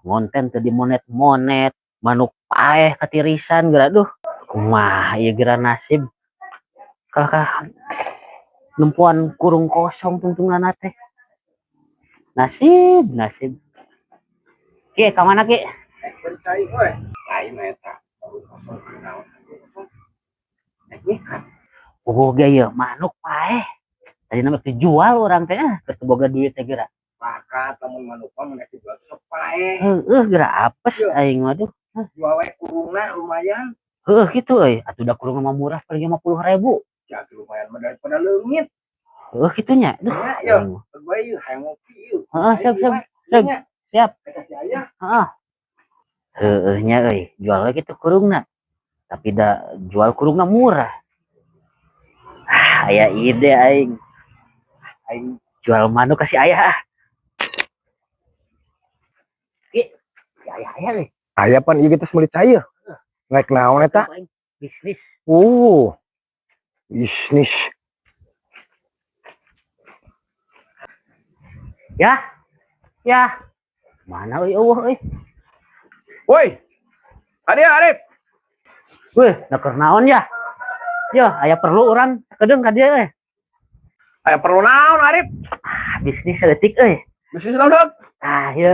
Ngonten teu dimonet-monet, manuk paeh katirisan geura, duh. Kumaha ieu geura nasib. Kalah kah nempoan kurung kosong tungtunganna teh. Nasib, nasib. Ki, ka mana, Ki? Percaya we. Lain eta. Kurung kosong naon? Kurung kosong. Rek mikat. Oh, ge ieu manuk paeh. Tadina mah dijual urang teh, ah, keur teu boga duit teh geura. Pakat lamun manuk mah mun dijual sok paeh. Heueuh, geura apes aing mah, duh. Jual we kurungna lumayan. Heueuh, kitu euy. Atuh da kurung mah murah, paling 50.000. Jadi lumayan mah daripada leungit. Heueuh, kitu nya. Duh. Ya, yo. Gue yeuh hayang ngopi yeuh. Heeh, siap, siap. Siap. Siap. Kasih ayah. Heeh. Heueuh nya euy, jual we kitu kurungna. Tapi da jual kurungna murah. Ah, aya ide aing. Aing jual manuk ka si ayah ah. Ki, si ayah aya euy. Aya pan ieu geus meuli cai. Naik naon eta? Aing bisnis. Oh. Bisnis. Ya. Ya. Mana euy eueuh euy? Woi. Arif, Arif. Weh, na keur naon ya? Ya, aya perlu urang sakedeung ka dieu euy. Aya perlu naon, Arif? Ah, bisnis saeutik euy. Bisnis naon, Dok? Ah, ye.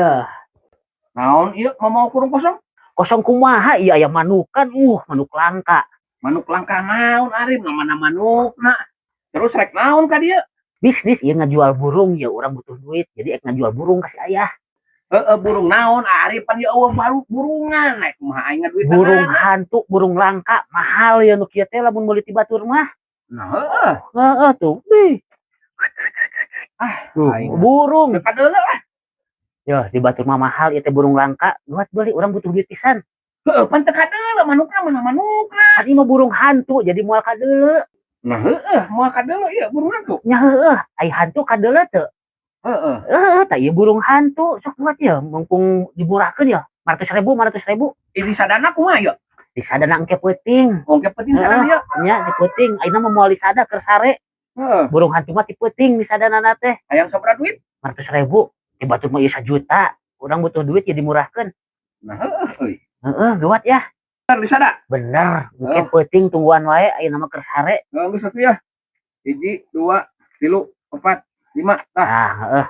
Naon ieu mau kurung kosong? Kosong kumaha ieu aya manukan, manuk langka. Manuk langka naon, Arif? Mana manukna? Terus rek naon ka dieu? Bisnis ieu ngajual burung ya, urang butuh duit. Jadi ek ngajual burung ka si ayah. Heeh, burung naon, Arif? Pan ieu eueuh baru burungan. Naik kumaha aing ngaduitan? Burung hantu, burung langka, mahal ya nu kieu teh lamun meuli ti batur mah. Nah, heeh. Heeh tuh. Wih. Ah, tuh, aing. Burung. Teu kadeuleu lah. Ya, di batur mah mahal ieu teh burung langka. Buat beli urang butuh duit pisan. Heeh, pan teu kadeuleu manukna, mana manukna? Kan ieu mah burung hantu, jadi moal kadeuleu. Nah, heeh, moal kadeuleu ieu burung hantu. Nya heueuh, ai hantu kadeuleu teu? Heeh. Heeh, tah ieu burung hantu sok buat ya, mumpung dimurahkeun ya. 500.000, 500.000. Ini sadana kumaha ieu? Disadana engke peuting. Oh, engke peuting sadana ieu. Nya di peuting, ayeuna mah moal disada keur sare. Heeh. Burung hantu mah ti peuting disadana teh. Hayang sabaraha duit? 500.000. Di batur mah ieu 1 juta. Urang butuh duit ya dimurahkeun. Nah, heeuh euy. Heeh, gawat ya. Bener disada? Bener, engke Oh. peuting tungguan wae ayeuna mah keur sare. Heeh, geus atuh ya. 1, 2, 3, 4, 5. Tah. Ah, heeh.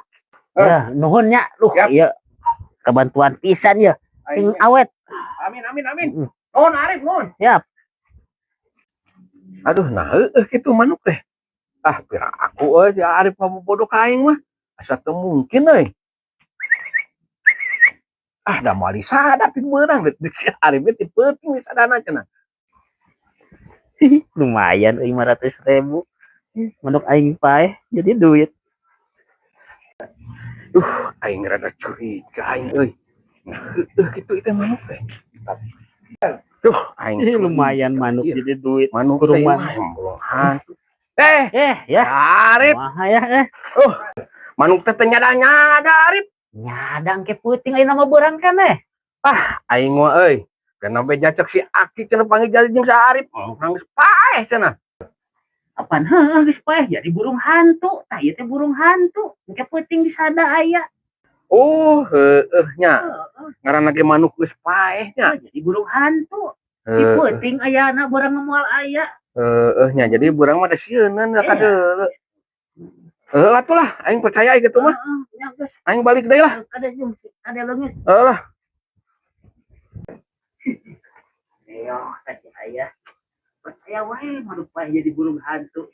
Eh. Ya, nuhun nya. Duh, Siap. ieu kebantuan pisan ya. Sing Aing. awet. Amin, amin, amin. Heeh. Nuhun, Arif, nuhun. Siap. Aduh, nah heueuh kitu manuk teh. Ah, pira aku euy si Arif ngabobodo ka aing mah. Asa teu mungkin euy. Ah, da moal disada ti beurang deuk si Arif ge ti peuting disadana cenah. Lumayan euy 500.000. Manuk aing paeh jadi duit. Duh, aing rada curiga aing euy. Nah, heueuh kitu ieu teh manuk teh. Duh, aing curiga. Lumayan manuk Ieu jadi duit. manuk Burung teh manuk. mah burung hantu. Eh, Eh, ya. Arif, Kumaha ya eh. manuk teh teu nyada-nyada, Arif. Nyada engke peuting, ayeuna mah beurang keneh. Aing mah euy, kana beja cek si Aki cenah panggil jadi jeung si Arif. Urang geus paeh cenah. Apaan heueuh geus paeh jadi burung hantu. Tah ieu teh burung hantu. Engke peuting disada aya. Oh, heueuh nya. Heeh, Ngaranna ge manuk geus paeh nya. jadi burung hantu. Di Heueuh, peuting ayana barang moal aya. heueuh nya. Jadi burang mah da sieuneun da Iya. kadeuleu. Heueuh atuh lah, aing percaya kitu mah. Heeh, nya geus. Aing balik deui lah. Kade jeung si kade leungit. Heueuh lah. Ayo, kasih ayah. Percaya wae manuk paeh jadi burung hantu.